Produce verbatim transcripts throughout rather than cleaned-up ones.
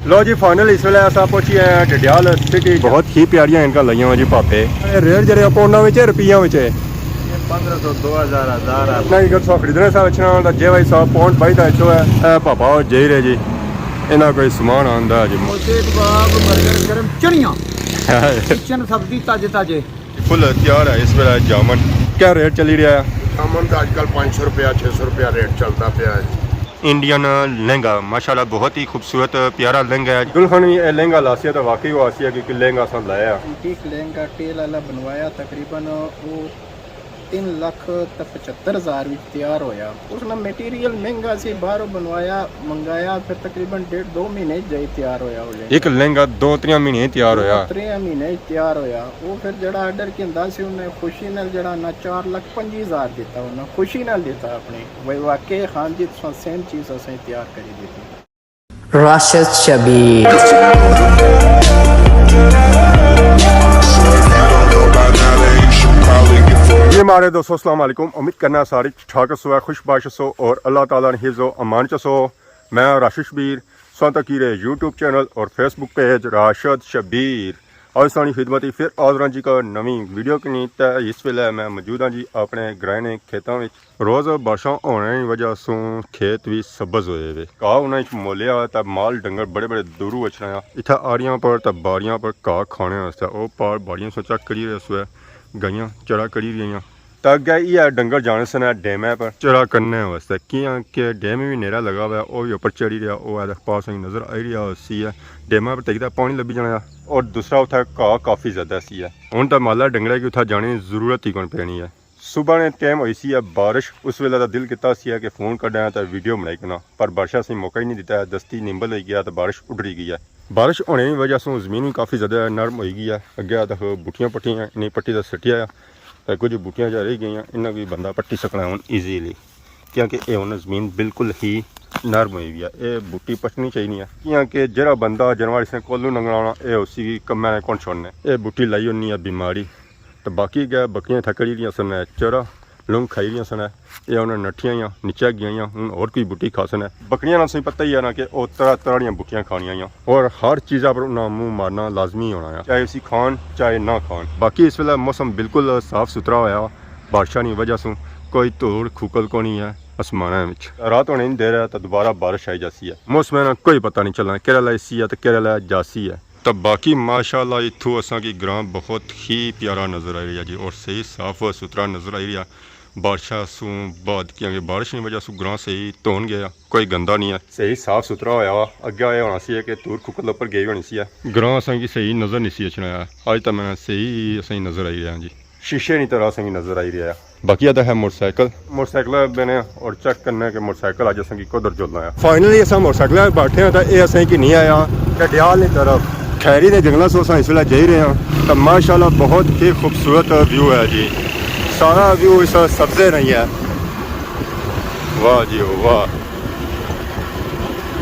لو جی، فائنل اس ویلے اساں پہنچی آئے ہیں ڈڈیال سٹی۔ بہت ہی پیاریاں اینکاں لائیاں ہوئیاں جی پاپے۔ اے ریٹ جیہڑے پاؤنڈاں وچ ہے، روپیاں وچ ہے؟ یہ پندرہ سو، دو ہزار، ہزار ہے۔ نہ، اگر تساں خریدنے سا اچھنا تاں جے بھائی صاحب پاؤنڈ بائی دا اچھو ہے۔ اے پاپا او جائی رہے جی، انہاں کوئی سامان آندا ہے جی۔ کباب، برگر، گرم چنیاں، کچن سبزی تازے تازے۔ فل تیار ہے اس ویلے جامن۔ کیا ریٹ چلی رہا ہے؟ جامن دا اج کل پانچ سو روپیہ، چھ سو روپیہ ریٹ چلدا پیا ہے۔ انڈین لہنگا، ماشاءاللہ بہت ہی خوبصورت پیارا لہنگا ہے۔ دلہن وی اے لہنگا لاسی ہے تے واقعی وہ آسی ہے، کیونکہ لہنگا اساں لایا۔ اینٹیک لہنگا ٹیل والا بنوایا، تقریباً وہ تین لاکھ تے پچھتر ہزار وچ تیار ہویا۔ اس نا مٹیریل مہنگا سی، باہروں بنوایا، منگایا، پھر تقریباً ڈیڑھ دو مہینے چ جائی تیار ہویا وہ لہنگا۔ ایک لہنگا دو تریاں مہینے تیار ہویا۔ دو تریاں مہینے چ تیار ہویا۔ وہ پھر جڑا آرڈر کیندا سی، انہیں خوشی نال جڑا نا چار لاکھ پنجی ہزار دیتا، انہیں خوشی نال دیتا اپنی۔ بھئی واقعی خان جی، تساں سیم چیز اساں تیار کری دیتی۔ راشد شبیر۔ جی ماڑے دوستو، السلام علیکم۔ امید کرنا سارے ٹھیک ٹھاک ہسو، خوش باش ہسو اور اللہ تعالیٰ نے حفظ و امان چ ہسو۔ میں راشد شبیر، سو تکی رہے یوٹیوب چینل اور فیس بک پیج راشد شبیر۔ آج سانی خدمت ہی پھر حاضر ہاں جی کا نویں ویڈیو کنی۔ تے اس ویلے میں موجود ہاں جی اپنے گرائیں نے کھیتاں وچ۔ روز بارشاں ہونے نی وجہ سوں کھیت وی سبز ہوئے وے۔ گاہ انہاں اچ مولیا تے مال ڈنگر بڑے بڑے دوروں اچھنا آ۔ اتھا آڑیاں پر تے باڑیاں پر گاہ کھانے واسطے او پار باڑیاں سوں چیک کری رہے سوے، گائیاں چرا کری رہیاں۔ تے اگے ایہہ ڈنگر جانے سنے ڈیمے پر چرا کرنے واسطے، کیاں کہ ڈیم وی نیڑا لگا ہوا ہے، او وی اوپر چڑھی رہیا، او اے پار سنگ نظر آئی رہیا ہوسی ہے۔ ڈیمے پر تک تے پانی لبھی جانا ہے اور دوسرا اتھا گاہ کافی زیادہ سی ہے۔ ہن تے مالا ڈنگرے کی اتھا جانے نی ضرورت ہی کون پینی ہے۔ صبح نے ٹائم ہوئی سی ہے بارش، اس ویلے دا دل کیتا سی ہے کہ فون کڈاں تے ویڈیو بنائی کناں، پر بارشاں سیں موقع ہی نہیں دیتا ہے، دستی نمبل ہوئی گیا تے بارش اڈری گئی ہے۔ بارش ہونے نی وجہ سوں زمین وی کافی زیادہ نرم ہوئی گئی ہے۔ اگے تک بوٹیاں پٹیاں، انہیں پٹی تے سٹیا ہے، تے کچھ بوٹیاں جا رہی گئیاں، انہاں کی بندہ پٹی سکنا ہن ایزیلی، کیونکہ اے ہن زمین بالکل ہی نرم ہوئی گئی ہے۔ اے بوٹی پٹنی چاہیے ہے، کیونکہ جہڑا بندہ جانور اس نے کولوں لنگنا ہونا، اے اسی کمے نے کون چھوڑنے۔ اے بوٹی لائی ہونی ہے بیماری۔ تے باقی گئے بکریاں اتھا کڑی رہیاں سن، چرا لنگ کھائی رہیاں سن۔ اے انہاں نٹھیاں آیاں، نیچے گیاں آیاں، ہن ہور کوئی بوٹی کھا سن۔ بکریاں نا تساں پتہ ہی ہے نا کہ او طرح طرح دیاں بوٹیاں کھانیاں آیاں، اور ہر چیزا پر انہاں منہ مارنا لازمی ہونا ہے، چاہے اسی کھان چاہے نہ کھان۔ باقی اس ویلے موسم بالکل صاف ستھرا ہویا، بارشاں نی وجہ سوں کوئی دھوڑ کھوکل کونی ہے آسماناں وچ۔ رات ہونے نی دیر ہے تے دوبارہ بارش آئی جاسی ہے۔ موسم نا کوئی پتہ نہیں چلنا کہڑے لے ایسی ہے تے کہڑے لے جاسی ہے۔ تے باقی ماشاءاللہ اتھوں اساں کی گراں بہت ہی پیارا نظر آئی رہیا جی، اور صحیح صاف و ستھرا نظر آئی رہیا۔ بارشاں سوں بعد، کیونکہ بارش نی وجہ سوں گراں صحیح دھون گیا، کوئی گندا نہیں ہے، صحیح صاف ستھرا ہویا وا۔ اگے اے ہونا سی کہ دھوڑ کھوکل اپر گئی ہونی سی ہے۔ گراں اساں کی صحیح نظر نہیں سی اچھنا ہے، اج تاں میں صحیح اساں کی نظر آئی رہیا جی۔ شیشے نی طرح اساں کی نظر آئی رہیا۔ باقی آ تاں ہے موٹر سائیکل۔ موٹر سائیکل بینے اور چیک کرنے کہ موٹر سائیکل اج اساں کی کدھر جلنا ہے۔ فائنلی اساں موٹر سائیکل پر بیٹھے ہیں تے اے اساں کی نہیں آیا ڈڈیال نی طرف۔ کھیری دے جنگلاں سوں اساں اس ویلے جائی رہے ہیں۔ تے ماشاءاللہ بہت ہی خوبصورت ویو ہے جی۔ سارا ویو اس سبزے نہیں ہے۔ واہ جی واہ۔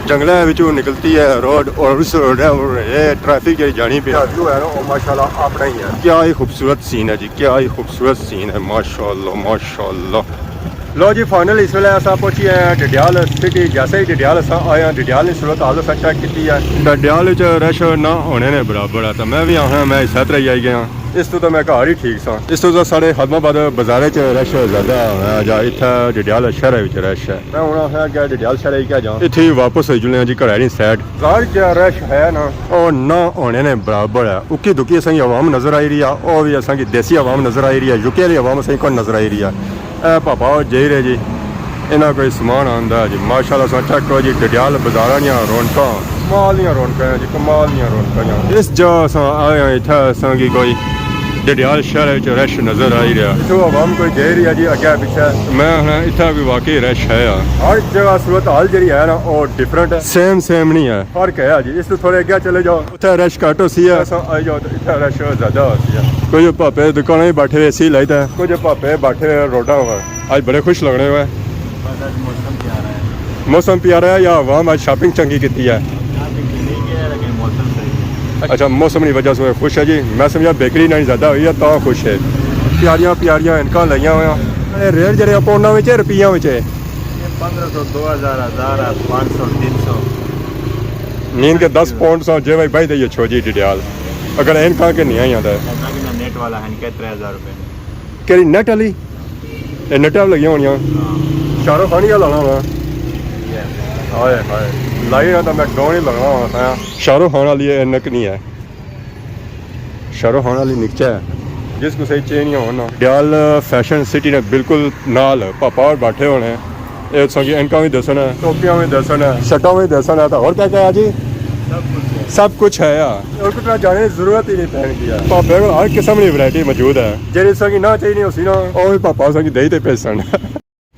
جنگلے وچوں نکلتی ہے روڈ، اور اس روڈ ہے، اور اے ٹریفک جیہڑی جانی پئی ہے۔ ویو ہے نا، او ماشاءاللہ اپنا ہی ہے۔ کیا ہی خوبصورت سین ہے جی، کیا ہی خوبصورت سین ہے، ماشاءاللہ، ماشاءاللہ۔ لو جی، فائنل اس ویلے اساں پہنچی آئے ہیں ڈڈیال سٹی۔ جیسے ہی ڈڈیال اساں آئے ہیں، ڈڈیال نی صورت حال اساں چیک کیتی ہے۔ ڈڈیال وچ رش نہ ہونے نے برابر ہے، تے میں وی آخنا میں اس طرح ہی آئی گیا۔ اس تو تے میں گھر ہی ٹھیک ساں۔ اس تو تے ساڑے خادم آباد بازار وچ رش زیادہ ہے، جا اتھا ڈڈیال شہر وچ رش ہے۔ میں ہن آخیا کہ ڈڈیال شہر ہی کیا جاں۔ اتھے ہی واپس ہوئی جلنے آں جی گھر آلی سائیڈ۔ گھر جا رش ہے نا، او نہ ہونے نے برابر ہے۔ اکی دکی اساں کی عوام نظر آئی رہی ہے، او وی اساں کی دیسی عوام نظر آئی رہی ہے، یوکے آلی عوام اساں کی کون نظر آئی رہی ہے۔ اے پاپا او جائی رہے جی، انہاں کوئی سامان آندا ہے جی۔ ماشاءاللہ اساں چیک کرو جی، ڈڈیال بازاراں نیاں رونقاں، کمال نیاں رونقاں ہیں جی، کمال نیاں رونقاں ہیں۔ اس جا اساں آئے ہیں، اتھا اساں کی کوئی ڈڈیال شہر وچ رش نظر آئی رہیا۔ اتھوں عوام کوئی جائی رہی ہے جی اگے پچھے۔ میں آخنا اتھا کوئی واقعی رش ہے یار۔ ہر جگہ صورت حال جیہڑی ہے نا، او ڈفرنٹ ہے۔ سیم سیم نہیں ہے۔ فرق ہے جی، اس تو تھوڑے اگے چلے جاؤ، اتھا رش گھٹ ہوسی ہے۔ ایسا آئی جاؤ تو اتھا رش زیادہ ہوسی ہے۔ کچھ پاپے دکاناں ہی بیٹھے ہوئے سی لائی تے۔ کچھ پاپے بیٹھے ہوئے روڈاں پر۔ اج بڑے خوش لگنے ہوئے۔ بس اج موسم پیارا ہے۔ موسم پیارا ہے یا عوام اج شاپنگ چنگی کیتی ہے؟ شاپنگ تے نہیں کیا، لیکن موسم صحیح ہے۔ اچھا، موسم نی وجہ سے خوش ہے جی۔ میں سمجھا بیکری نہ زیادہ ہوئی ہے، تاں خوش ہے۔ پیاریاں پیاریاں اینکاں لائیاں ہویاں۔ اے ریٹ جیہڑے پاؤنڈاں وچ ہے، روپیاں وچ ہے؟ یہ پندرہ سو، دو ہزار، ہزار ہے، پانچ سو، تین سو۔ نیند کے دس پونڈ سو جے بھائی بھائی دے یہ چھو جی ڈڈیال۔ اگر این کھا کے نہیں آئی آتا ہے۔ ایسا کہ نہ نیٹ والا ہے، کہہ ترے ہزار روپے۔ کہڑی نیٹ والی؟ اے نیٹ والی لگیاں ہونیاں۔ ہاں۔ شاہ رخ خان ہی لانا وا۔ ہائے ہائے۔ لائی نہ تو میں ڈون ہی لگنا وا تھا۔ شاہ رخ خان والی اینک نہیں ہے۔ شاہ رخ خان والی نکچا ہے۔ جس کو صحیح چین ہی ہونا۔ ڈڈیال فیشن سٹی نے بالکل نال پاپا اور بیٹھے ہونے۔ اے تساں کی اینکاں وی دسن ہے، ٹوپیاں وی دسن ہے، شرٹاں وی دسن ہے، تے ہور کیا کیا ہے جی؟ سب کچھ ہے۔ سب کچھ ہے یار۔ اور کتنا جانے کی ضرورت ہی نہیں پین کی ہے۔ پاپے کول ہر قسم کی ورائٹی موجود ہے۔ جیڑھی تساں کی نہ چاہیے ہوسی نا، او وی پاپا تساں کی دئی تے بھیجسن۔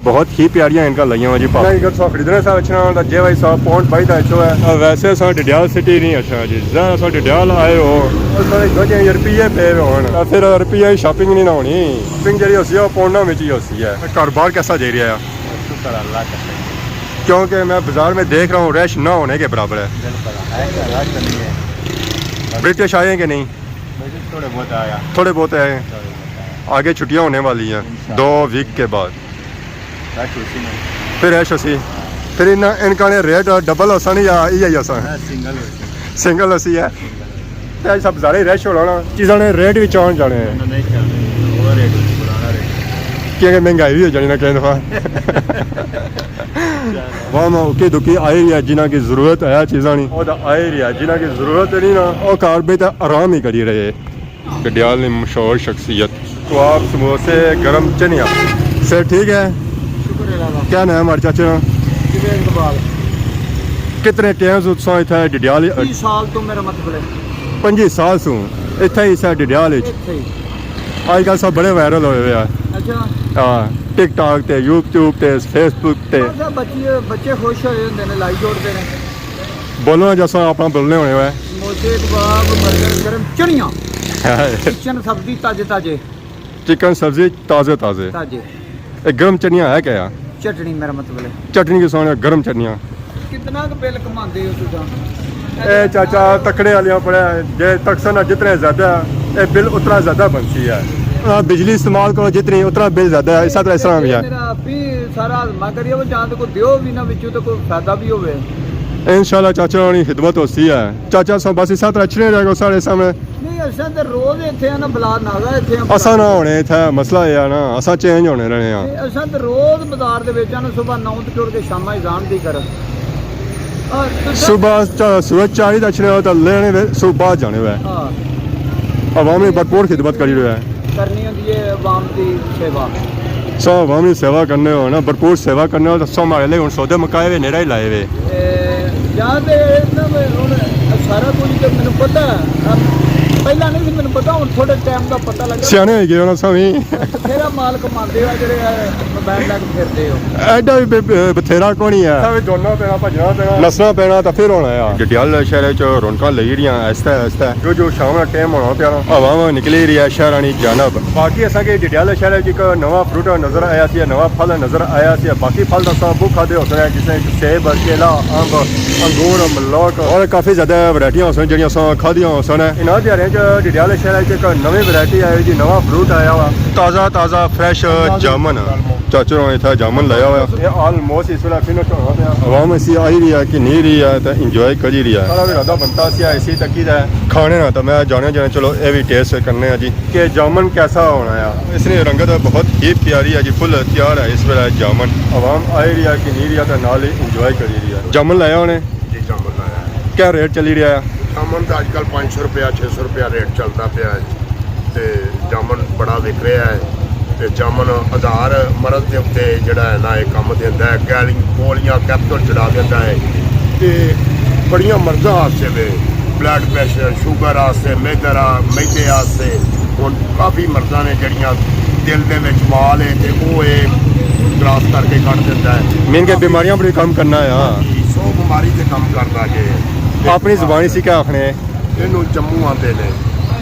بہت ہی پیاریاں اینکاں لائیاں ہوئے جی پاپا۔ نہیں، اگر تساں خریدنے سا اچھنا ہون تاں جے بھائی صاحب پونٹ بائی دا اچھو ہے۔ آ، ویسے اساں ڈڈیال سٹی نہیں اچھنا جی، زیادہ اساں ڈڈیال آئے ہو۔ اور سارے دو چار روپیے پے ہوئے ہون۔ تاں پھر روپیے کی شاپنگ نہیں نہ ہونی۔ شاپنگ جیڑھی ہوسی ہے، او پونڈاں وچ ہی ہوسی ہے۔ کاروبار کیسا جائی رہا ہے؟ شکر اللہ کا صحیح ہے۔ کیونکہ میں بازار میں دیکھ رہا ہوں، رش نہ ہونے کے برابر ہے۔ بالکل، ہے تو رش تو نہیں ہے۔ برٹش آئے ہیں کہ نہیں؟ برٹش تھوڑے بہت آیا۔ تھوڑے بہت آئے ہیں۔ تھوڑے بہت آیا۔ آگے چھٹیاں ہونے والی ہیں، انشاءاللہ۔ دو ویک کے بعد۔ رش ہوسی نا۔ پھر رش ہوسی۔ ہاں۔ پھر انہاں، اینکاں نے ریٹ ڈبل ہوسن یا ایہا ہی ہوسن؟ نہ، سنگل ہوسی۔ سنگل ہوسی ہے۔ تے اج سب زیادہ ہی رش ہونا نا، چیزاں نے ریٹ وی چڑھ جانے ہیں۔ نہ، نہیں چڑھنے، اوور ریٹ ہوسی، پرانا ریٹ۔ کیونکہ مہنگائی وی ہو جانی نا کئی دفعہ۔ واہ، میں اکی دکی آئی رہی ہے، جنہاں کی ضرورت ہے چیزاں نی، او تاں آئی رہی ہے، جنہاں کی ضرورت نہیں نا، او گھر بیٹھے آرام ہی کری رہے۔ ڈڈیال نی مشہور شخصیت۔ کباب، سموسے، گرم چنیا۔ سر ٹھیک ہے؟ شکر اللہ کا۔ کیا نام ہے ہمارے چاچے نا؟ جاوید اقبال۔ کتنے ٹائم سے تساں اتھا ڈڈیال؟ پنجی سال تو میرا مطلب ہے۔ پنجی سال سوں اتھا ہی سا ڈڈیال اچ۔ اتھے ہی۔ آج کل سب بڑے وائرل ہوئے ہوئے ہیں۔ اچھا۔ ہاں، ٹک ٹاک تے، یوٹیوب تے، فیس بک تے۔ بس بچے، بچے خوش ہوئے ہوندے نے، لائی جوڑدے نے۔ بولو نا جیسا اپنا بولنے ہونے ہوئے۔ سموسے، کباب، برگر، گرم چنیاں۔ ہائے۔ چکن سبزی تازے تازے۔ چکن سبزی تازے تازے۔ تازے۔ اے گرم چنیاں ہے کیا؟ چٹنی میرا مطلب ہے۔ چٹنی کی سونے گرم چنیاں۔ کتنا ک بل کماندے ہو تساں؟ اے چاچا تکڑے والیاں پڑے جے تکسن نا جتنے زیادہ، اے بل اتنا زیادہ بنسی ہے۔ ہاں، بجلی استعمال کرو جتنی، اتنا بل زیادہ ہے، اس طرح، اس طرح بھی ہے۔ میرا بھی سارا ہضمہ کریے، وہ جان تے کوئی دیو بھی نہ وچوں تے کوئی فائدہ بھی ہوئے۔ انشاءاللہ چاچا ہونی خدمت ہوسی ہے۔ چاچا سو بس اس طرح اچھنے رہ گو سارے سامنے۔ نہیں، اساں تے روز اتھے ہیں نا، بلا ناغا اتھے ہیں۔ اساں نہ ہونے اتھے، مسئلہ اے ہے نا، اساں چینج ہونے رہنے ہاں۔ نہیں، اساں تے روز بازار دے وچ آنا، صبح نو تے ٹر کے شام اذان دی کر۔ آ، تے صبح چا-، سورج چاہی تے اچھنے ہو تے لینے وے، صبح بعد جانے ہوئے۔ ہاں۔ عوام نی بھرپور خدمت کری رہے ہیں۔ کرنی ہوندی ہے عوام دی سیوا۔ سو عوام نی سیوا کرنے ہو نا، بھرپور سیوا کرنے ہو، تو سو ہمارے لیے ہن سودے مکائے ہوئے، نیڑا ہی لائے ہوئے۔ اے، یا تے اتنا میں ہن سارا کچھ تے مینوں پتہ ہے۔ پہلا نہیں سی مینوں پتہ، ہن تھوڑے ٹائم دا پتہ لگا۔ سیانے ہوئی گئے ہو نا سویں۔ بتھیرا مال کماندے ہو جڑے موبائل لے کے پھردے ہو۔ ایڈا بھی ب-، ب-، بتھیرا کونی ہے۔ اتھا بھی دوڑنا پینا، بھجنا پینا۔ نسنا پینا تے پھر ہونا ہے۔ ڈڈیال شہر وچ رونقاں لگی رہیاں آہستہ آہستہ۔ جو جو شام دا ٹائم ہونا پیا نا، عوام نکلی رہی ہے شہراں نی جانب۔ باقی اساں کی ڈڈیال شہر وچ ایک نواں فروٹ نظر آیا سی، نواں پھل نظر آیا سی۔ باقی پھل تاں اساں بہوں کھادے ہوسن، جس وچ سیب، کیلا، امب، انگور، ملوک اور کافی زیادہ ورائٹیاں ہوسن جڑیاں اساں کھادیاں ہوسن۔ انہاں دیہاڑیاں چ ڈڈیال شہر وچ ایک نویں ورائٹی آئی جی، نواں فروٹ آیا وا، تازہ تازہ فریش جامن۔ چاچو ہوراں اتھا جامن لایا ہویا۔ اے آلموسٹ اس ویلے فنش ہونا پیا۔ عوام اسی آئی رہی ہے کہ نہیں رہی ہے تے انجوائے کری رہی ہے۔ سارا ارادہ بنتا سی اسی تکی دا ہے۔ کھانے نا تے میں جانے جانے چلو اے وی ٹیسٹ کرنے آں جی کہ جامن کیسا ہونا ہے۔ اس نی رنگت بہت ہی پیاری ہے جی، فل تیار ہے اس ویلے جامن۔ عوام آئی رہی ہے کہ نہیں رہی ہے تے نال ہی انجوائے کری رہی ہے۔ جامن لایا ہونے؟ جی، جامن لایا ہے۔ کیا ریٹ چلی رہیا ہے؟ جامن دا اج کل پنج سو روپیہ، چھ سو روپیہ ریٹ چلدا پیا ہے۔ تے جامن بڑا وک رہیا ہے۔ تے جامن ہزار مرض دے اتے جڑا ہے نا، اے کم دیندا ہے۔ گیلی گولیاں، کیپسول چڑھا دیندا ہے۔ تے بڑیاں مرضاں واسطے وے، بلڈ پریشر، شوگر واسطے، میدے را-، میدے واسطے۔ ہن کافی مرضاں نے جڑیاں دل دے وچ مال ہے تے او اے کراس کر کے کڈ دیندا ہے۔ مین کے بیماریاں پر بھی کم کرنا ہے، ہاں۔ سو بیماری تے کم کردا جے۔ اپنی زبانی سی کیا آخنے؟ اینوں جموں آندے نے۔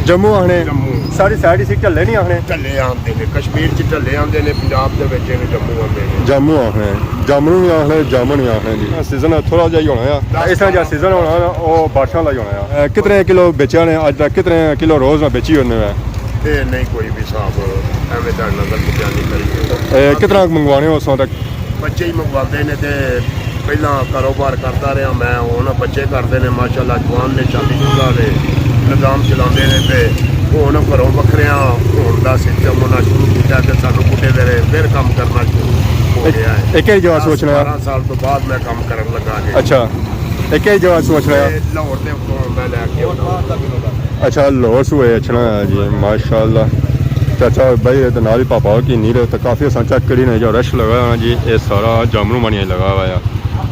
جموں آخنے؟ جموں۔ ساری سائیڈ اسی ڈھلے نہیں آخنے؟ ڈھلے آندے نے، کشمیر چ ڈھلے آندے نے، پنجاب دے وچ اینوں جموں آندے نے۔ جموں آخنے، جامنوں وی آخنے، جامن وی آخنے جی۔ سیزن تھوڑا جہا ہی ہونا ہے۔ اس طرح جہا سیزن ہونا ہے، او بارشاں والا ہی ہونا ہے۔ اے، کتنے کلو بیچیا نے اج تک؟ کتنے کلو روز نہ بیچی ہونے ہیں؟ اے نہیں کوئی بھی حساب، ایویں تاں نظر تے نہیں کریے۔ اے، کتنا منگوانے ہو اس وقت تک؟ بچے ہی منگواندے نے تے پہلا کاروبار کردا رہیا میں، ہن بچے کردے نے، ماشاءاللہ جوان نے، شادی شدہ نے، نظام چلاندے نے، تے ہن گھروں وکھریاں ہون دا سسٹم انہاں شروع کیتا کہ سانوں کڈے دے رہے، پھر کم کرنا شروع ہو گیا ہے۔ ایک ہی جگہ دس سوچنا۔ بارہ سال تو بعد میں کم کرن لگا جی۔ اچھا، ایک ہی جگہ سوچنا۔ تے لاہور دے اتوں میں لے کے آنا۔ اچھا، لاہور سو ہے، اچھا جی، ماشاءاللہ۔ چاچا بھائی تے نال ہی پاپا کی نی رہے تو کافی اساں چیک کری نے جو رش لگا ہوا جی، اے سارا جامنوں مانیاں لگا ہوا ہے۔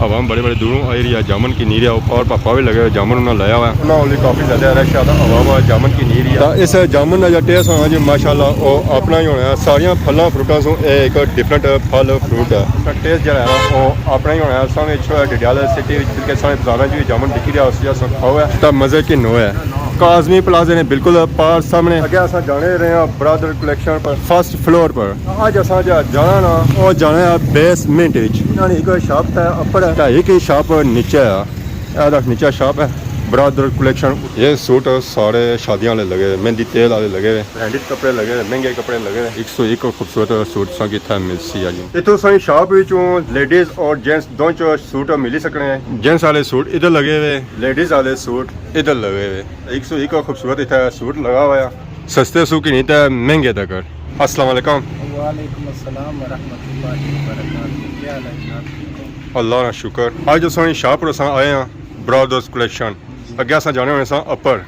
عوام بڑے بڑے دوروں آئی رہی ہے، جامن کی نی رہی ہے، اور پاپا بھی لگے ہوئے، جامن انہاں لایا ہوا ہے۔ انہاں ہولی کافی زیادہ رش ہے، تو عوام آ جامن کی نی رہی ہے۔ تو اس جامن دا جو ٹیسٹ ہونا جی، ماشاءاللہ، وہ اپنا ہی ہونا ہے۔ ساریاں پھلاں فروٹاں سوں اے ایک ڈفرنٹ پھل فروٹ ہے۔ اس دا ٹیسٹ جڑا ہے نا، وہ اپنا ہی ہونا ہے۔ اساں وچ ڈڈیال سٹی وچ، بلکہ سارے بازاراں چ بھی جامن بکی رہا، اس جیہا سا کھاؤ ہے، تو مزے کی نو ہے۔ کاظمی پلازے نے بالکل پار سامنے۔ اگے اساں جانے رہے ہیں برادر کلیکشن پر، فرسٹ فلور پر۔ اج اساں جا جانا نا، او جانا ہے بیسمنٹ وچ۔ انہاں نے ایک شاپ ہے اپر، تے ایک ہی شاپ نیچے ہے۔ اے تک نیچے شاپ ہے برادر کلیکشن۔ یہ سوٹ سارے شادیاں والے لگے ہوئے، مہندی تیل والے لگے ہوئے، برانڈڈ کپڑے لگے ہوئے، مہنگے کپڑے لگے ہوئے۔ ایک سو ایک خوبصورت سوٹ ساں کی اتھا مل سی آ جی۔ اتھوں ساں شاپ وچوں لیڈیز اور جینٹس دونوں سوٹ ملی سکنے ہیں۔ جینٹس والے سوٹ ادھر لگے ہوئے، لیڈیز والے سوٹ ادھر لگے ہوئے۔ ایک سو ایک خوبصورت اتھا سوٹ لگا ہوا ہے، سستے سو کی نہیں تے مہنگے تک۔ السلام علیکم۔ وعلیکم السلام ورحمۃ اللہ وبرکاتہ۔ کیا حال ہے جناب؟ ٹھیک ہو؟ اللہ کا شکر۔ اج اساں شاہپور اساں آئے ہاں برادرز کلیکشن۔ جی۔ اگے اساں جانے ہونے ساں اپر۔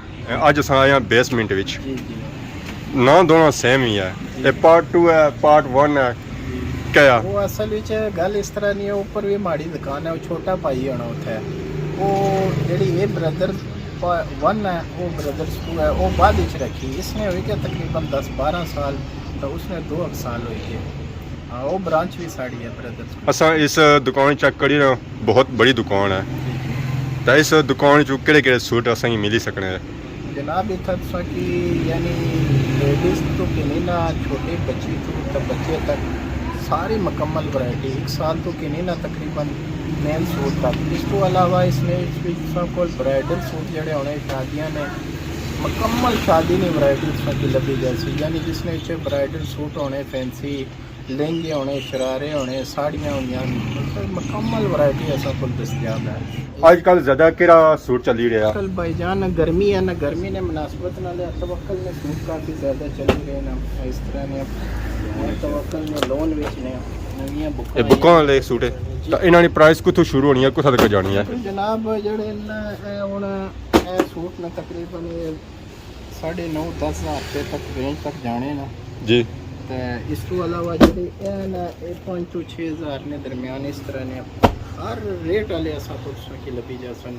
اج اساں آئے ہاں بیسمنٹ وچ۔ جی، جی۔ ناں دونوں سیم ہی ہے۔ جی۔ اے پارٹ ٹو ہے، پارٹ ون ہے؟ جی۔ کیا؟ وہ اصل وچ گل اس طرح نہیں ہے، اوپر بھی ماڑی دکان ہے، وہ چھوٹا بھائی ہونا اتھے۔ وہ جڑی اے برادر پا-، ون ہے، وہ برادرز ٹو ہے، وہ بعد وچ رکھی۔ اس نے ہوئی گیا تقریباً دس بارہ سال، تو اس نے دو ایک سال ہوئی گئے۔ ہاں، وہ برانچ بھی ساڑی ہے برادرز۔ اساں اس دکان چیک کری نا، بہت بڑی دکان ہے۔ جی، جی۔ تو اس دکان چوں کہڑے کہڑے سوٹ اساں کی ملی سکنے ہیں؟ جناب، اتھا تساں کی یعنی لیڈیز تو کنی نہ، چھوٹے بچی تو تے بچے تک ساری مکمل ورائٹی، ایک سال تو کنی نہ تقریباً مین سوٹ تک۔ اس تو علاوہ اس نے اس وچ تساں کول برائڈل سوٹ جڑے ہونے، شادیاں نے، مکمل شادی نی ورائٹی تساں کی لبھی جاسی، یعنی جس نے وچ برائڈل سوٹ ہونے، فینسی لہنگے ہونے، شرارے ہونے، ساڑیاں ہونیاں، مطلب مکمل ورائٹی اساں کول دستیاب ہے۔ اج کل زیادہ کیڑا سوٹ چلی رہیا؟ اج کل بھائی جان گرمی ہے نا، گرمی نے مناسبت نال توکل نے سوٹ کافی زیادہ چلی رہے نا، اس طرح نے توکل نے لون وچ نے نویاں بکاں اے بکاں آئیاں۔ والے سوٹ ہے۔ جی۔ تو انہاں دی پرائس کتھوں شروع ہونی ہے، کتھاں تک جانی ہے؟ جناب جڑے نا، اے ہن اے سوٹ نا تقریباً اے ساڑھے نو، دس ہزار روپے تک رینج تک جانے نا۔ جی۔ تے اس تو علاوہ جڑے اے نا، اے پانچ تو چھ ہزار نے درمیان اس طرح نے ہر ریٹ والے اساں کو تساں کی لبھی جاسن۔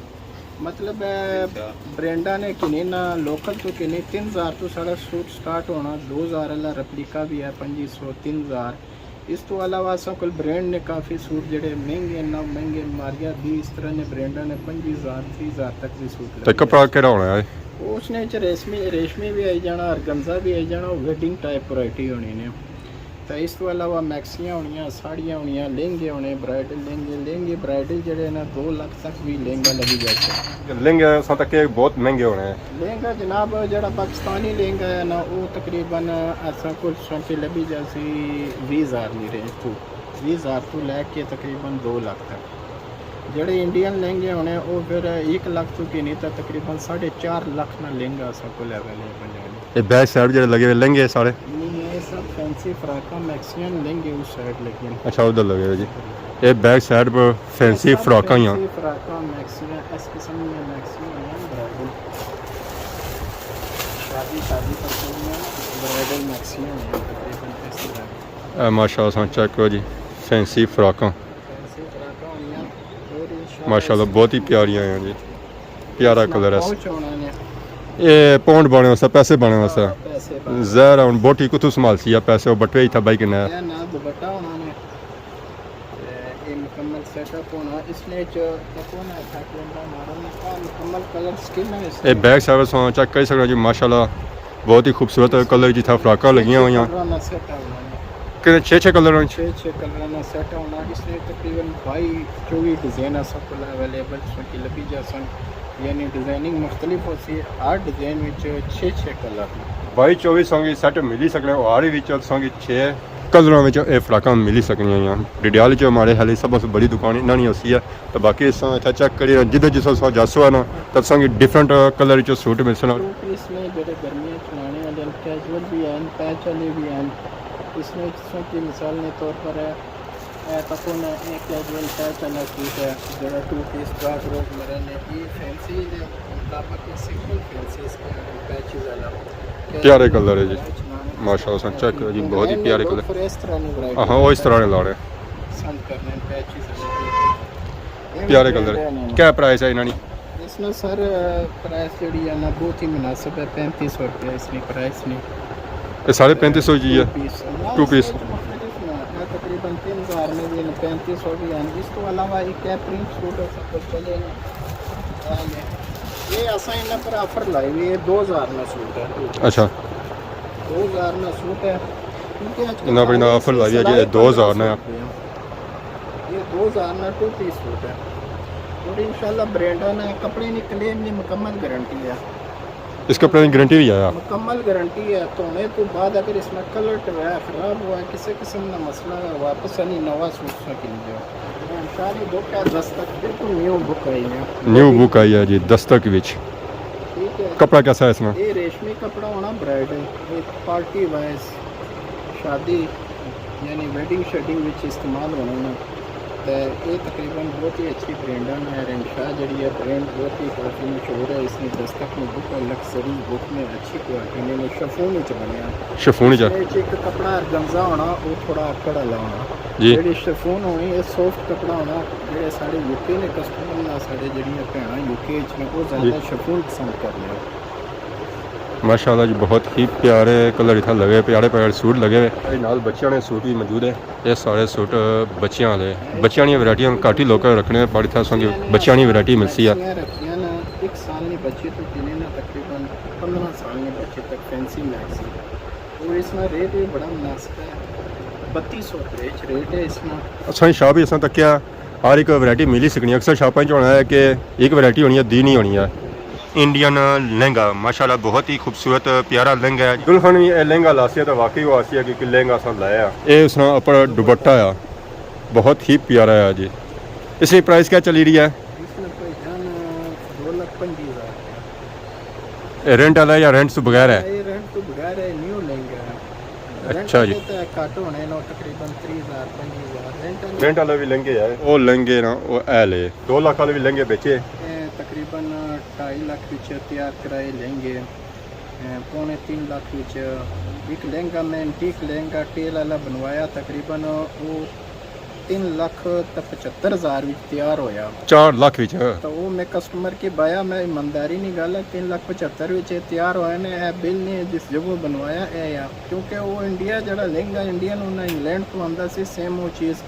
مطلب، اے برانڈاں نے کنے نا، لوکل تو کنے تین ہزار تو ساڑا سوٹ سٹارٹ ہونا، دو ہزار والا ریپلیکا بھی ہے، پنجی سو، تین ہزار۔ اس تو علاوہ اساں کول برانڈ نے کافی سوٹ جڑے مہنگے نا، مہنگے ماریا بھی اس طرح نے برانڈاں نے پنجی ہزار، تریہہ ہزار تک بھی سوٹ تے لبھی کپڑا جاسن۔ کیڑا ہونا ہے؟ اس نے وچ ریشمی، ریشمی بھی آئی جانا، ارگنزا بھی آئی جانا، ویڈنگ ٹائپ ورائٹی ہونی نے۔ تے اس تو علاوہ میکسیاں ہونیاں، ساڑیاں ہونیاں، لہنگے ہونے، برائڈل لہنگے، لہنگے برائڈل جڑے نا دو لکھ تک بھی لہنگا لبھی جاتے۔ لہنگے اساں تک کہ بہت مہنگے ہونے ہیں۔ لہنگا جناب جڑا پاکستانی لہنگا ہے نا، وہ تقریباً اساں کول سنتی لبھی جاسی ویہہ ہزار دی رینج تو، ویہہ ہزار تو لے کے تقریباً دو لکھ تک۔ جڑے انڈین لہنگے ہونے، وہ پھر ایک لکھ تو کی نہیں تو تقریباً ساڑھے چار لکھ نا لہنگا اساں کول اویلیبل ہے۔ یہ بیک سائیڈ جڑے لگے ہوئے لہنگے سارے؟ نہیں، یہ سب فینسی فراکاں، میکسیاں لہنگے اس سائیڈ لگے ہیں۔ اچھا، ادھر لگے ہوئے جی۔ یہ بیک سائیڈ پر فینسی یہ سب فراکاں ہی ہیں۔ فینسی فراکاں، میکسیاں، اس قسم میں میکسیاں ہیں، برائڈل۔ شادی، شادی پر چلنی ہے، برائڈل میکسیاں ہیں، تقریباً اس طرح۔ اے ماشاءاللہ، تساں چیک کرو جی، فینسی فراکاں۔ فینسی فراکاں ہونیاں، اور انشاءاللہ ماشاءاللہ، بہت ہی پیاریاں ہیں جی۔ پیارا اس نا کلر ہے۔ پاؤچ ہونا نے۔ اے پاؤنڈ بنے واسطے، پیسے بنے واسطے۔ ہاں، پیسے بنے۔ ظاہر ہے، ہن بوٹی کتھوں سنبھالسی یا پیسے، او بٹوے ہی تھا بھائی کنے۔ اے نا دوپٹہ ہونا نے۔ تے اے مکمل سیٹ اپ ہونا۔ اس نے چ تکو نا تھا کیمرہ مارو نا، اے مکمل کلر سکیم ہے اس اے نے۔ بیک سائیڈ سو چیک کری سکنا جی، ماشاءاللہ بہت ہی خوبصورت کلر جی تھا فراکاں لگیاں ہوئیاں۔ کلر نا سیٹ ہونا نے۔ کنے چھ چھ کلر ہونے؟ چھ چھ کلر نا سیٹ ہونا۔ اس نے تقریباً بائی چوبی ڈیزائن اساں کول اویلیبل تساں کی لبھی جاسن، یعنی ڈیزائننگ مختلف ہوسی، ہر ڈیزائن وچ چھ چھ کلر نے۔ بائی چوبی تساں کی سیٹ ملی سکنے، او ہر وچ تساں کی چھ کلراں وچ اے فراکاں ملی سکنیاں ہیں۔ ڈڈیال وچ ہمارے خیال سب سے بڑی دکان انہاں نی ہوسی ہے۔ تو باقی اساں اتھا چیک کری رہے ہیں، جدھر جساں اساں جاسو ہے نا، تو اساں کی ڈفرنٹ کلر وچ سوٹ ملسن۔ ٹو پیس نے جڑے گرمیاں چ لانے والے ہیں، کیجول بھی ہیں، پیچ والے بھی ہیں۔ اس میں جس طرح کی مثال نے طور پر ہے، اے تکو نا، اے کیجول پیچ والا سوٹ ہے، جڑا ٹو پیس گراہک روز مرے نے، یہ فینسی دے مطابق یہ سمپل فینسی اس کے پیچز والا۔ پیارے کلر ہے جی۔ پیچ لانے ماشاءاللہ، سن چیک کرو جی، بہت ہی پیارے کلر۔ اس طرح نے ورائٹی ہاں، وہ اس طرح نے لانے۔ پسند کرنے پیچز والا۔ پیارے کلر۔ کیا پرائس ہے انہاں نی؟ اس نا سر، پرائس جڑی ہے نا، بہت ہی مناسب ہے، پینتی سو روپے اس نی پرائس نی۔ یہ سارے پینتی سو جی ہے؟ ٹو پیس۔ ٹو پیس۔ اس وچ مختلف نا، اے تقریباً تین ہزار میں بھی ہیں، پینتی سو بھی ہیں۔ اس تو علاوہ ایک ہے پرنٹ سوٹ ہے، سب کچھ چلے نا۔ اے لے۔ یہ اساں انہاں پر آفر لائی ہوئی ہے، دو ہزار نا سوٹ ہے۔ اچھا۔ دو ہزار نا سوٹ ہے۔ کیونکہ آج کل انہاں پر انہاں آفر لائی ہے جی، سلائے دو ہزار نا۔ پندرہ سو روپے ہیں۔ یہ دو ہزار نا ٹو پیس سوٹ ہے۔ اور انشاءاللہ برانڈاں نے کپڑے نی کلیم نی مکمل گارنٹی ہے۔ اس کپڑے نی گارنٹی بھی ہے؟ مکمل گارنٹی ہے۔ دھونے تو بعد اگر اس میں کلر ٹویا خراب ہوا، کسی قسم کا مسئلہ ہے، واپس آنی نواں سوٹ سا کن دیو۔ انشاءاللہ دو کیا دستک بالکل نیو بک آئی ہے۔ نیو بک آئی ہے جی، دستک وچ۔ ٹھیک ہے۔ کپڑا کیسا ہے اس میں؟ یہ ریشمی کپڑا ہونا، برائڈل، یہ پارٹی وائز، شادی یعنی ویڈنگ شیڈنگ وچ استعمال ہونا نا۔ تے اے تقریباً بہت ہی اچھی برانڈاں نے، رحم شاہ جڑی ہے برانڈ بہت ہی کافی مشہور ہے، اس نے دستک میں بہت لگژری بک میں اچھی کوالٹی نے، میں شفون وچ بنیا۔ شفون وچ؟ اس وچ ایک کپڑا ارگنزا ہونا، وہ تھوڑا اکڑ والا ہونا۔ جی۔ جڑی شفون ہونی، یہ سافٹ کپڑا ہونا، جڑے ساڑے یو کے نے کسٹمر نے، ساڑے جڑیاں بھیناں یو کے وچ نے، وہ زیادہ جی۔ شفون پسند کرنے۔ ماشاءاللہ جی، بہت ہی پیارے کلر اتھا لگے، پیارے پیارے سوٹ لگے ہوئے۔ اے نال بچیاں نے سوٹ بھی موجود ہے۔ یہ سارے سوٹ بچیاں والے، بچیاں نی ورائٹیاں گھٹ ہی لوکاں رکھنے، پر اتھا اساں کی بچیاں نی ورائٹی ملسی ہے۔ رکھیاں نا، ایک سال نی بچی تو کنے نا تقریباً پندرہ سال نی بچی تک فینسی میکسی۔ اور اس نا ریٹ بھی بڑا مناسب ہے، بتی سو روپے ریٹ ہے اس نا۔ اساں شاپ ہی اساں تکیا ہر ایک ورائٹی ملی سکنی ہے۔ اکثر شاپاں چ ہونا ہے کہ ایک ورائٹی ہونی ہے، دی نہیں ہونی ہے۔ انڈین لہنگا، ماشاءاللہ بہت ہی خوبصورت پیارا لہنگا ہے۔ دلہن وی اے لہنگا لاسی ہے تو واقعی وہ آسی ہے کہ لہنگا اساں لایا۔ اے اس نا اپر دوپٹہ ہے، بہت ہی پیارا ہے جی۔ اس کی پرائس کیا چلی رہی ہے؟ اس نا بھائی جان، دو لاکھ پنجی ہزار۔ اے رینٹ والا ہے یا رینٹ سے بغیر ہے؟ یہ رینٹ تو بغیر ہے، نیو لہنگا ہے۔ اچھا جی۔ رینٹ تے گھٹ ہونے نا، تقریباً تریہہ ہزار، پنجی ہزار رینٹ ہے۔ رینٹ والا بھی لہنگے ہے، وہ لہنگے نا، وہ اے لے۔ دو لاکھ والے بھی لہنگے بیچے۔ اے تقریباً ڈھائی لاکھ وچ تیار کرائے لہنگے، اے پونے تین لاکھ وچ۔ ایک لہنگا میں اینٹیک لہنگا ٹیل والا بنوایا، تقریباً وہ تین لاکھ تے پچھتر ہزار وچ تیار ہویا۔ چار لاکھ وچ؟ تو وہ میں کسٹمر کے بایا، میں ایمانداری نی گل ہے، تین لاکھ پچھتر وچ اے تیار ہوئے نے، اے بل نے جس جگہ بنوایا اے یا، کیونکہ وہ انڈیا جڑا لہنگا انڈین انہاں انگلینڈ تو آندا سی، سیم وہ چیز۔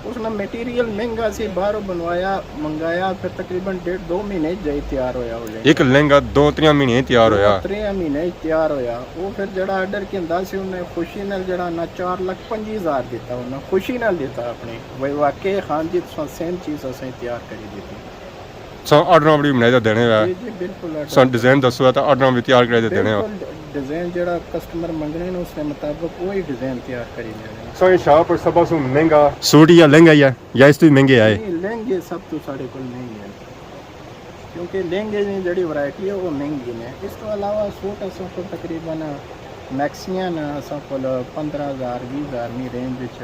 اس نا مٹیریل مہنگا سی، باہروں بنوایا، منگایا، پھر تقریباً ڈیڑھ دو مہینے جائی تیار ہویا وہ لہنگا۔ ایک لہنگا دو تریاں مہینے تیار ہویا؟ تریاں مہینے تیار ہویا۔ وہ پھر جڑا آرڈر کیندا سی، انہیں خوشی نال جڑا نا چار لاکھ پنجی ہزار دیتا، انہیں خوشی نال دیتا اپنے۔ وہ واقعی خان جی تساں سیم چیز اساں تیار کری دیتی۔ ساں آرڈراں وی بنائی تے دینے ہوئے۔ جی، جی، بالکل آرڈر۔ ساں ڈیزائن دسو تے آرڈراں وی تیار کرائی تے دینے ہوئے۔ بالکل ڈیزائن جڑا کسٹمر منگنے نے اس نے مطابق وہی ڈیزائن تیار کری دینے۔ ساں شاپ پر سب سوں مہنگا سوٹ یا لہنگا ہی ہے یا اس تو بھی مہنگے آئے؟ نہیں، لہنگے سب تو ساڑے کول مہنگے ہیں، کیونکہ لہنگے دی جڑی ورائٹی ہے وہ مہنگی نے۔ اس تو علاوہ سوٹ اساں کول تقریباً میکسیاں نے، اساں کول پندرہ ہزار، ویہہ ہزار نی رینج وچ۔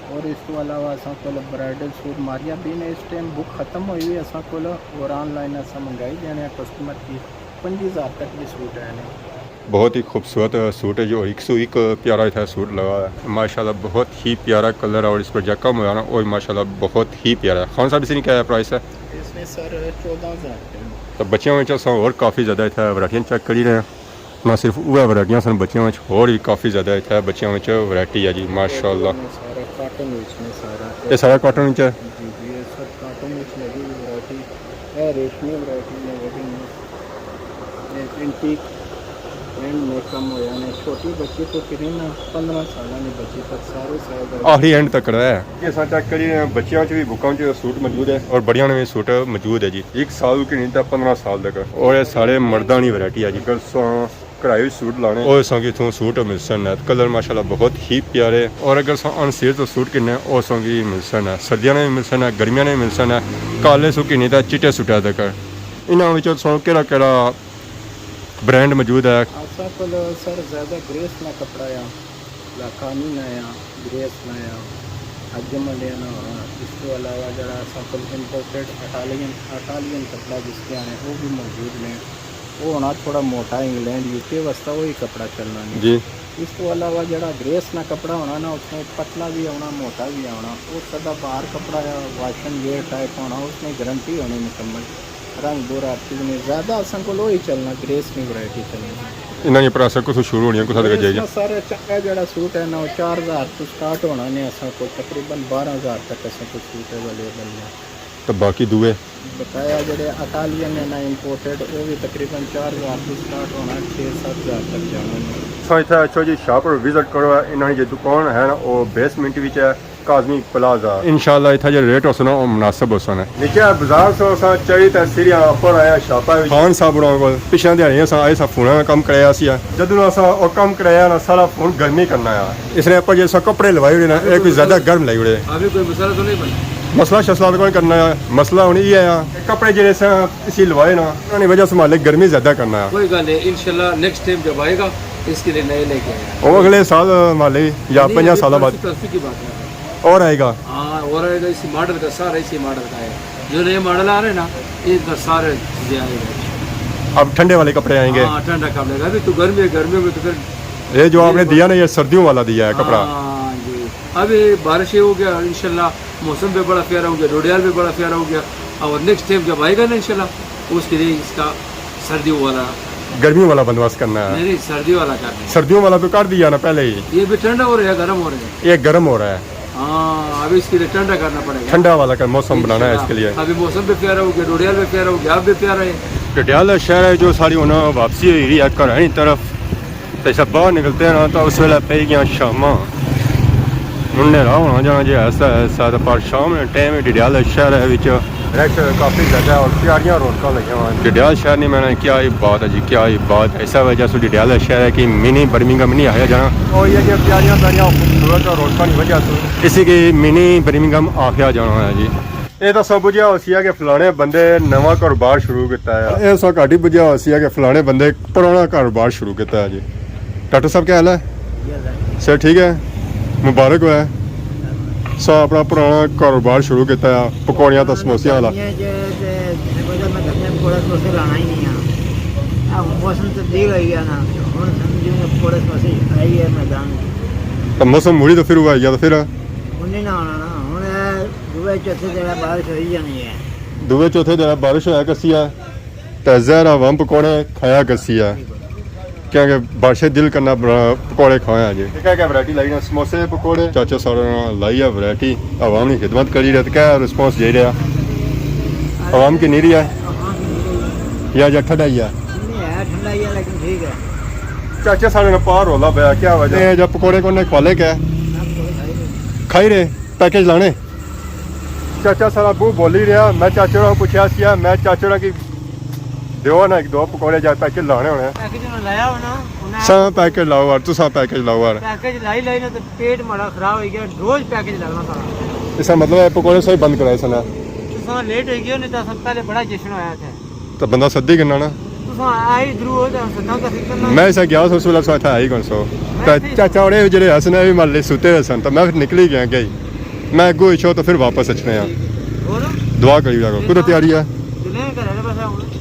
اور اس تو علاوہ اساں کول برائڈل سوٹ ماریاں بھی نے، اس ٹائم بک ختم ہوئی ہوئی اساں کول، اور آن لائن اساں منگائی دینے آں کسٹمر کی، پنجی ہزار تک بھی سوٹ ہے نے۔ بہت ہی خوبصورت سوٹ ہے جو ایک سو ایک پیارا اتھا سوٹ لگا ہے ماشاءاللہ، بہت ہی پیارا کلر ہے اور اس پر جا کم ہویا نا، اور ماشاءاللہ بہت ہی پیارا ہے۔ خان صاحب، اس نے کیا پرائس ہے؟ اس نے سر چودہ ہزار روپے۔ تو بچیاں وچ اساں اور کافی زیادہ اتھا ورائٹیاں چیک کری رہے ہیں۔ نہ صرف اوہ ورائٹیاں سن بچیاں وچ، ہور وی کافی زیادہ اتھے بچیاں وچ ورائٹی ہے جی، ماشاءاللہ۔ یہ سارا کاٹن وچ نے سارا۔ یہ سارا کاٹن وچ ہے؟ جی، جی، یہ سب کاٹن وچ لگی ہوئی ورائٹی۔ یہ ریشمی ورائٹی ہے، ویڈنگ میں۔ یہ اینٹیک۔ اینڈ میں کم ہویا نے چھوٹی بچی تو کنے نا، پندرہ سالاں نی بچی تک سارے سائز آخری اینڈ تک ہے۔ جی اساں چیک کری رہے ہیں، بچیاں چ بھی بکاں چ سوٹ موجود ہے اور بڑیاں نے بھی سوٹ موجود ہے جی، ایک سال کی نہیں تا پندرہ سال تک۔ اور یہ سارے مرداں نی ورائٹی ہے جی۔ اگر ساں کڑھائی سوٹ لانے، اور ساں کی اتھوں سوٹ ملسن ہے، کلر ماشاءاللہ بہت ہی پیارے۔ اور اگر ساں ان سیل تو سوٹ کنے، او ساں کی ملسن ہے، سردیاں نے بھی ملسن ہے، گرمیاں نے بھی ملسن ہے، کالے سو کی نہیں تا چٹے سوٹا تک۔ انہاں وچوں ساں کیڑا کیڑا برانڈ موجود ہے؟ اساں کول سر زیادہ گریس نا کپڑا آ، لاکانی نا آ، گریس نا آ، اجمل نا آ۔ اس تو علاوہ جڑا اساں کول امپورٹڈ اٹالین، اٹالین کپڑا جس کے آنے، وہ بھی موجود نے۔ وہ ہونا تھوڑا موٹا، انگلینڈ، یو کے واسطے وہی کپڑا چلنا نے۔ جی۔ اس تو علاوہ جڑا گریس نا کپڑا ہونا نا، اس میں پتلا بھی آنا، موٹا بھی آنا۔ وہ سدا بار کپڑا آ، واش اینڈ ویئر ٹائپ ہونا، اس میں گارنٹی ہونی مکمل۔ رنگ بورا ہر چیز نے زیادہ اساں کول وہی چلنا، گریس نی ورائٹی چلنی۔ انہاں نی پرائس کتھوں شروع ہونی ہے، کتھا تک گریس جائے گی؟ نا سارا چنگا جڑا سوٹ ہے نا، وہ چار ہزار تو سٹارٹ ہونا نے اساں کول، تقریباً بارہ ہزار تک اساں کول سوٹ اویلیبل نے۔ تو باقی دوئے؟ بقایا جڑے اٹالین نے نا امپورٹڈ، وہ بھی تقریباً چار ہزار تو سٹارٹ ہونا، چھ ست ہزار تک جانا نے۔ سو اتھا اچھو جی، شاپ پر وزٹ کرو، انہاں نی جو دکان ہے نا، وہ بیسمنٹ وچ ہے۔ کاظمی پلازہ۔ انشاءاللہ اتھا جے ریٹ ہوسن نا، او مناسب ہوسن۔ نکیا بازار سو اساں چڑھی تے سیڑھیاں اپر آیا شاپا وچ۔ خان صاحب ہوراں کول پچھلیاں دیہاڑیاں اساں آئے ساں، فوناں نا کم کرایا سی۔ جدوں اساں او کم کرایا نا، سارا فون گرمی کرنا آیا۔ اس نے اپر جے اساں کپڑے لوائے ہوئے نا، اے کوئی زیادہ گرم لائی ہوئے۔ ابھی کوئی مسئلہ تو نہیں بنا؟ مسئلہ شسئلہ تو کوئی کرنا آیا، مسئلہ ہن ایہہ آیا۔ کپڑے جڑے اساں اسی لوائے نا، انہاں نی وجہ سے مالک گرمی زیادہ کرنا آیا۔ کوئی گل نہیں، انشاءاللہ نیکسٹ ٹائم جب آئے گا، اس کے لیے نئے لے کے آئے گا۔ او اگلے سال مالی یا نہیں، پنجاں ابھی سالاں بعد۔ پرسوں، پرسوں کی بات ہے۔ اور آئے گا؟ ہاں، اور آئے گا، اسی ماڈل کا سارا اسی ماڈل کا ہے۔ جو نئے ماڈل آ رہے ہیں نا، ان کا سارا دیا آئے گا۔ اب ٹھنڈے والے کپڑے آئیں گے۔ ہاں، ٹھنڈا کپڑے کا۔ ابھی تو گرمی ہے، گرمیوں میں تو پھر یہ جو آپ نے دیا نا، یہ سردیوں والا دیا ہے کپڑا۔ ہاں جی، ابھی بارش ہو گیا، انشاءاللہ موسم بھی بڑا پیارا ہو گیا، ڈوڈیال بھی بڑا پیارا ہو گیا۔ اور نیکسٹ ٹائم جب آئے گا نا انشاءاللہ، اس کے لیے اس کا سردیوں والا۔ گرمیوں والا بندوبست کرنا ہے۔ نہیں، نہیں، سردیوں والا کرنا ہے۔ سردیوں والا تو کر دیا نا پہلے ہی۔ یہ بھی ٹھنڈا ہو رہا ہے، گرم ہو رہا ہے۔ یہ گرم ہو رہا ہے۔ ہاں، ابھی اس کے لیے ٹھنڈا کرنا پڑے گا۔ ٹھنڈا والا کا موسم بنانا ہے اس کے لیے۔ انشاءاللہ۔ ابھی موسم بھی پیارا ہو گیا، ڈوڈیال بھی پیارا ہو گیا، آپ بھی پیارا ہے۔ ڈڈیال شہر ہے جو ساری ہن واپسی ہوئی رہی ہے گھراں نی طرف۔ تے اساں باہر نکلتے ہیں نا، تو اس ویلے پئی گیاں شاماں۔ ہن نیرا ہونا جانا جے ایسا ایسا، تے پر شام نے ٹائم ہی ڈڈیال شہر ہے وچ۔ رش کافی زیادہ ہے اور پیاریاں رونقاں لگیاں ہوئیاں۔ ڈڈیال شہر نی میں نے کیا ہی بات ہے جی، کیا ہی بات ہے۔ اس وجہ سے ڈڈیال شہر ہے کہ منی برمنگھم نہیں آخیا جانا۔ اور یہ جو پیاریاں پیاریاں خوبصورت رونقاں نی وجہ سے اسی کی منی برمنگھم آخیا جانا ہے جی۔ اے تاں سب بجھیا ہوسی ہے کہ فلانے بندے نواں کاروبار شروع کیتا ہے۔ اے سب گھٹ ہی بجھیا ہوسی ہے کہ فلانے بندے پرانا کاروبار شروع کیتا ہے جی۔ ڈاکٹر صاحب، کیا حال ہے؟ صحت ٹھیک ہے؟ مبارک ہوئے۔ سا اپنا پرانا کاروبار شروع کیتا ہے، پکوڑیاں تے سموسیاں والا۔ گرمیاں چ تے وجہ میں گرمیاں پکوڑے سموسے لانا ہی نہیں آ۔ اب موسم تبدیل ہوئی گیا نا، ہن سمجھو کہ پکوڑے سموسے آئی ہے میدان۔ تو موسم مڑی تو پھر ہوا گیا تو پھر؟ ہن نہیں نہ آنا نا، ہن دوے چوتھے دن بارش ہوئی جانی ہے۔ دوے چوتھے دن بارش ہویا کرسی ہے، تے ظاہر عوام پکوڑے کھایا کرسی ہے، کیونکہ بارشیں دل کرنا بڑا پکوڑے کھایا جی۔ کیا کیا ورائٹی لائی نا؟ سموسے، پکوڑے۔ چاچا سارے نال لائی ہے ورائٹی، عوام نی خدمت کری رہے، تے کیا رسپانس جائی رہا؟ عوام کی نہیں رہی ہے یا جا ٹھنڈا ہی ہے؟ نہیں ہے، ٹھنڈا ہی ہے لیکن ٹھیک ہے۔ چاچا سارے نے پار رولا پیا، کیا وجہ؟ اے جا پکوڑے کونے کھوالے کیا؟ کھائی رہے؟ پیکج لانے؟ چاچا سارا بہوں بولی رہیا۔ میں چاچے ہوراں پوچھیا سی، میں چاچے ہوراں کی دیو نا ایک دو پکوڑے جا پیکج لانے ہونے۔ پیکج انہاں لایا ہونا، انہاں سا پیکج لاؤ یار، تساں پیکج لاؤ یار۔ پیکج لائی لائی نا تے پیٹ ماڑا خراب ہوئی گیا، روز پیکج لگنا سارا۔ اس کا مطلب ہے پکوڑے سوئی بند کرائے سنا۔ تساں لیٹ ہوئی گئے، نہیں تاں اساں پہلے بڑا جشن ہویا تھے۔ تو بندہ سدی گھننا نا۔ تساں آئے ادھروں ہو تے سداں کا فکر نہ۔ میں اسا گیا سو، اس ویلے سو اتھا آئی کون سو۔ میں تے اتھے چاچا ہونے جڑے ہسن، وی مالے ستے ہسن، تو میں پھر نکلی گیا گئی۔ میں اگوں اچھو تو پھر واپس اچھنے آں۔ اور؟ دعا کری رکھو۔ کدھر تیاری ہے؟ جلے گھر والے پاسے ہن۔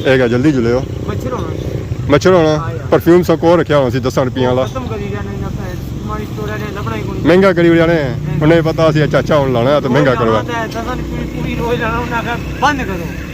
اے گا جلدی جلے ہو۔ مچھر ہونا۔ مچھر ہونا؟ ہاں یار۔ پرفیوم سو کو رکھیا ہونا سی دساں روپیاں والا۔ ختم کری جانے نا، مہنگا کری جانے۔ ہوں۔ انہیں پتہ سی چاچا ہن لانا ہے تو مہنگا کروا۔ دساں روپے پوری روز لانا، انہیں آکھیا بند کرو۔